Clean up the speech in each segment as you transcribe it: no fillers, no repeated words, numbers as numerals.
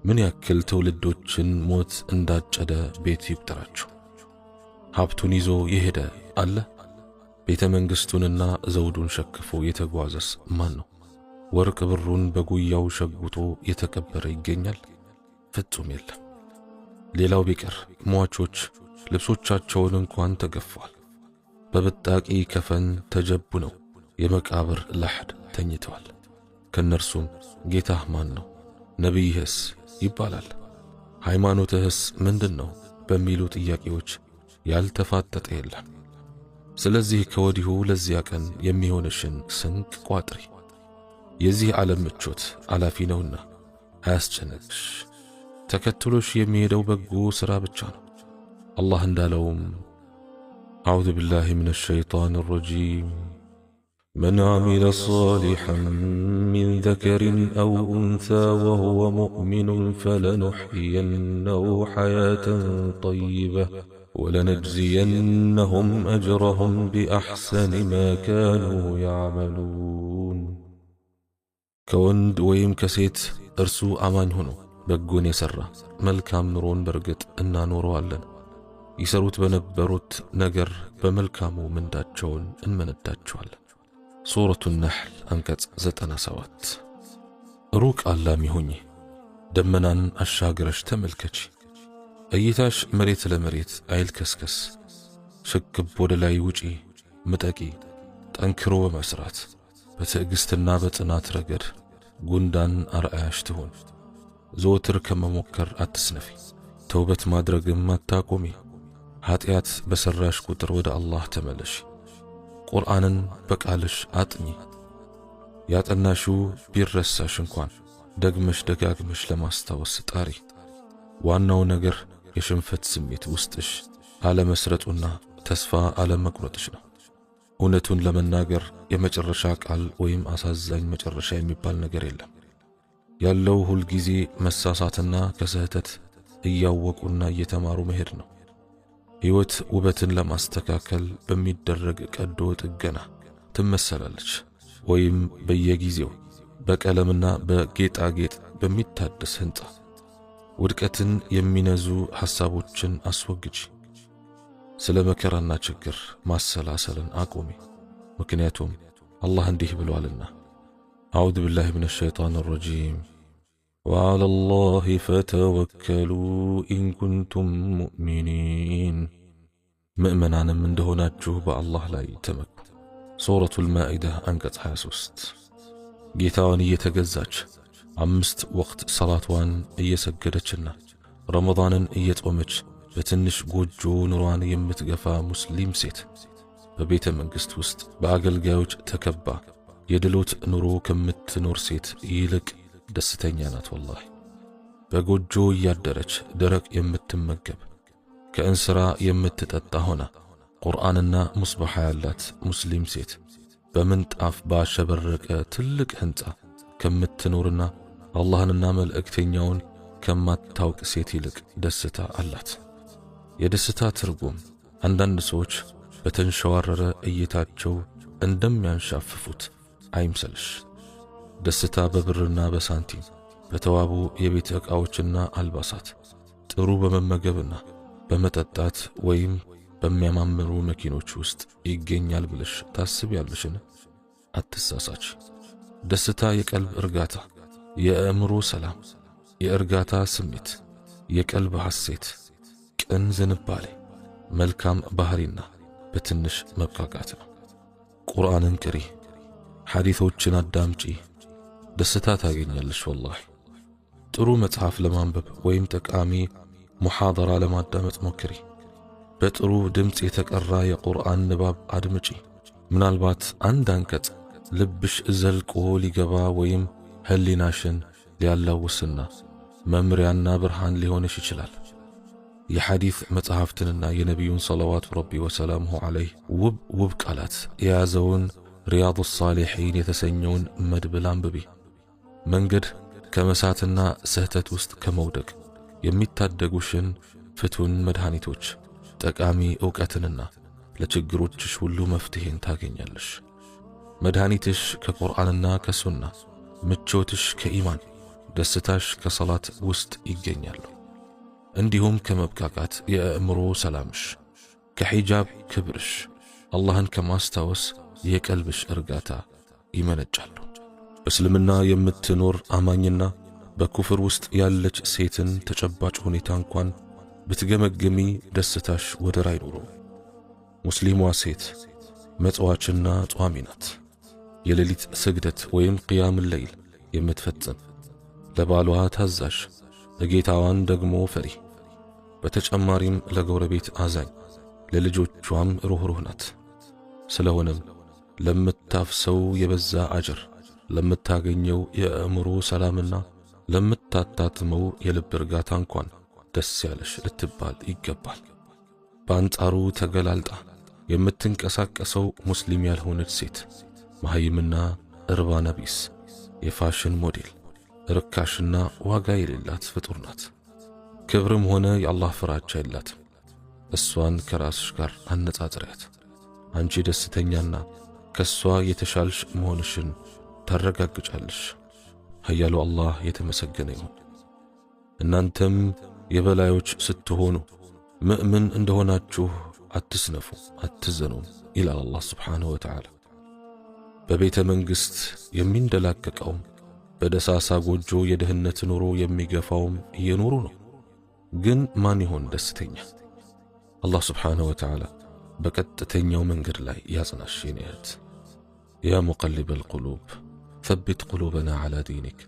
ምን ያክል ትውልዶችን ሞት እንዳጨደ ቤት ይቁጠራቸው። ሀብቱን ይዞ የሄደ አለ? ቤተ መንግሥቱንና ዘውዱን ሸክፎ የተጓዘስ ማን ነው? ወርቅ ብሩን በጉያው ሸጉጦ የተቀበረ ይገኛል? ፍጹም የለም። ሌላው ቢቀር ሟቾች ልብሶቻቸውን እንኳን ተገፈዋል። በብጣቂ ከፈን ተጀቡነው የመቃብር ለሕድ ተኝተዋል። ከእነርሱም ጌታህ ማን ነው? ነቢይህስ ይባላል። ሃይማኖትህስ ምንድን ነው? በሚሉ ጥያቄዎች ያልተፋጠጠ የለም። ስለዚህ ከወዲሁ ለዚያ ቀን የሚሆንሽን ስንቅ ቋጥሪ። የዚህ ዓለም ምቾት አላፊ ነውና አያስጨንቅሽ። ተከትሎሽ የሚሄደው በጎ ሥራ ብቻ ነው። አላህ እንዳለውም أعوذ بالله من الشيطان الرجيم من عمل صالحا من ذكر أو أنثى وهو مؤمن فلنحيينه حياة طيبة ولنجزينهم أجرهم بأحسن ما كانوا يعملون። ከወንድ ወይም ከሴት እርሱ አማኝ ሆኖ በጎን የሠራ መልካም ኑሮን በርግጥ እናኖረዋለን። ይሰሩት በነበሩት ነገር በመልካሙ ምንዳቸውን እንመነዳቸዋለን። ሱረቱ ነሕል አንቀጽ 97። ሩቅ አላሚ ሁኚ፣ ደመናን አሻግረሽ ተመልከቺ። እይታሽ መሬት ለመሬት አይልከስከስ። ሽቅብ ወደ ላይ ውጪ፣ ምጠቂ። ጠንክሮ በመስራት በትዕግስትና በጽናት ረገድ ጉንዳን አርአያሽ ትሆን። ዘወትር ከመሞከር አትስነፊ፣ ተውበት ማድረግም አታቆሚ። ኃጢአት በሠራሽ ቁጥር ወደ አላህ ተመለሺ። ቁርአንን በቃልሽ አጥኚ። ያጠናሽው ቢረሳሽ እንኳን ደግመሽ ደጋግመሽ ለማስታወስ ጣሪ። ዋናው ነገር የሽንፈት ስሜት ውስጥሽ አለመስረጡና ተስፋ አለመቁረጥሽ ነው። እውነቱን ለመናገር የመጨረሻ ቃል ወይም አሳዛኝ መጨረሻ የሚባል ነገር የለም። ያለው ሁልጊዜ መሳሳትና ከስህተት እያወቁና እየተማሩ መሄድ ነው። ሕይወት ውበትን ለማስተካከል በሚደረግ ቀዶ ጥገና ትመሰላለች፣ ወይም በየጊዜው በቀለምና በጌጣጌጥ በሚታደስ ሕንፃ። ውድቀትን የሚነዙ ሐሳቦችን አስወግጂ። ስለ መከራና ችግር ማሰላሰልን አቁሚ። ምክንያቱም አላህ እንዲህ ብሏልና أعوذ بالله من الشيطان الرجيم وعلى الله فتوكلوا إن كنتم مؤمنين፣ ምእመናንም እንደሆናችሁ በአላህ ላይ ተመኩ። ሱረቱል ማኢዳ አንቀጽ 23። ጌታዋን እየተገዛች፣ አምስት ወቅት ሰላቷን እየሰገደችና ረመዳንን እየጾመች በትንሽ ጎጆ ኑሯን የምትገፋ ሙስሊም ሴት በቤተ መንግሥት ውስጥ በአገልጋዮች ተከባ የድሎት ኑሮ ከምትኖር ሴት ይልቅ ደስተኛ ናት። ወላሂ በጎጆ እያደረች ደረቅ የምትመገብ፣ ከእንስራ የምትጠጣ ሆና ቁርአንና ሙስባሓ ያላት ሙስሊም ሴት በምንጣፍ ባሸበረቀ ትልቅ ሕንፃ ከምትኖርና አላህንና መልእክተኛውን ከማታውቅ ሴት ይልቅ ደስታ አላት። የደስታ ትርጉም አንዳንድ ሰዎች በተንሸዋረረ እይታቸው እንደሚያንሻፍፉት አይምሰልሽ። ደስታ በብርና በሳንቲም፣ በተዋቡ የቤት ዕቃዎችና አልባሳት፣ ጥሩ በመመገብና በመጠጣት ወይም በሚያማምሩ መኪኖች ውስጥ ይገኛል ብለሽ ታስቢያለሽን? አትሳሳች። ደስታ የቀልብ እርጋታ፣ የአእምሮ ሰላም፣ የእርጋታ ስሜት፣ የቀልብ ሐሴት፣ ቅን ዝንባሌ፣ መልካም ባህሪና በትንሽ መብቃቃት ነው። ቁርአንን ቅሪ፣ ሐዲቶችን አዳምጪ፣ ደስታ ታገኛለሽ። ወላሂ ጥሩ መጽሐፍ ለማንበብ ወይም ጠቃሚ ሙሓደራ ለማዳመጥ ሞክሪ። በጥሩ ድምፅ የተቀራ የቁርአን ንባብ አድምጪ። ምናልባት አንድ አንቀጽ ልብሽ ዘልቆ ሊገባ ወይም ህሊናሽን ሊያላውስና መምሪያና ብርሃን ሊሆንሽ ይችላል። የሐዲት መጽሐፍትንና የነቢዩን صلوات ربي وسلامه عليه ውብ ውብ ቃላት የያዘውን ሪያዱ ሳሊሒን የተሰኘውን መድብል አንብቢ። መንገድ ከመሳትና ስህተት ውስጥ ከመውደቅ የሚታደጉሽን ፍቱን መድኃኒቶች፣ ጠቃሚ ዕውቀትንና ለችግሮችሽ ሁሉ መፍትሔን ታገኛለሽ። መድኃኒትሽ ከቁርአንና ከሱና፣ ምቾትሽ ከኢማን፣ ደስታሽ ከሰላት ውስጥ ይገኛሉ። እንዲሁም ከመብቃቃት የአእምሮ ሰላምሽ፣ ከሒጃብ ክብርሽ፣ አላህን ከማስታወስ የቀልብሽ እርጋታ ይመነጫሉ። በእስልምና የምትኖር አማኝና በኩፍር ውስጥ ያለች ሴትን ተጨባጭ ሁኔታ እንኳን ብትገመግሚ ደስታሽ ወደር አይኖረው። ሙስሊሟ ሴት መጽዋችና ጿሚ ናት። የሌሊት ስግደት ወይም قيام الليل የምትፈጽም፣ ለባሏ ታዛዥ፣ ለጌታዋን ደግሞ ፈሪ፣ በተጨማሪም ለጎረቤት አዛኝ፣ ለልጆቿም ሩኅሩህ ናት። ስለሆነም ለምታፍሰው የበዛ አጅር፣ ለምታገኘው የአእምሮ ሰላምና ለምታታትመው የልብ እርጋታ እንኳን ደስ ያለሽ ልትባል ይገባል። በአንጻሩ ተገላልጣ የምትንቀሳቀሰው ሙስሊም ያልሆነች ሴት መሃይምና እርባና ቢስ፣ የፋሽን ሞዴል፣ ርካሽና ዋጋ የሌላት ፍጡር ናት። ክብርም ሆነ የአላህ ፍራቻ የላትም። እሷን ከራስሽ ጋር አነጻጽሪያት። አንቺ ደስተኛና ከሷ የተሻልሽ መሆንሽን ታረጋግጫለሽ። ኃያሉ አላህ የተመሰገነ ይሁን። እናንተም የበላዮች ስትሆኑ ምእምን እንደሆናችሁ አትስነፉ፣ አትዘኑም ይላል አላህ ስብሓንሁ ወተዓላ። በቤተ መንግሥት የሚንደላቀቀውም በደሳሳ ጎጆ የድህነት ኑሮ የሚገፋውም እየኖሩ ነው። ግን ማን ይሆን ደስተኛ? አላህ ስብሓንሁ ወተዓላ በቀጥተኛው መንገድ ላይ ያጽናሽ የኔ እህት። يا مقلب القلوب ثبت قلوبنا على دينك.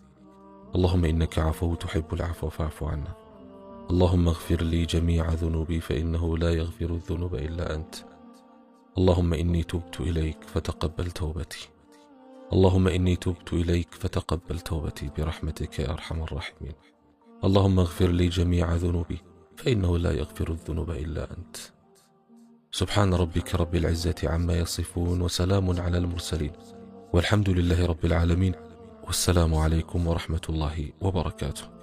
اللهم إنك عفو تحب العفو فاعف عنا. اللهم اغفر لي جميع ذنوبي فإنه لا يغفر الذنوب إلا أنت. اللهم إني تبت إليك فتقبل توبتي. اللهم إني تبت إليك فتقبل توبتي برحمتك يا أرحم الراحمين. اللهم اغفر لي جميع ذنوبي فإنه لا يغفر الذنوب إلا أنت. سبحان ربك رب العزة عما يصفون وسلام على المرسلين والحمد لله رب العالمين والسلام عليكم ورحمة الله وبركاته.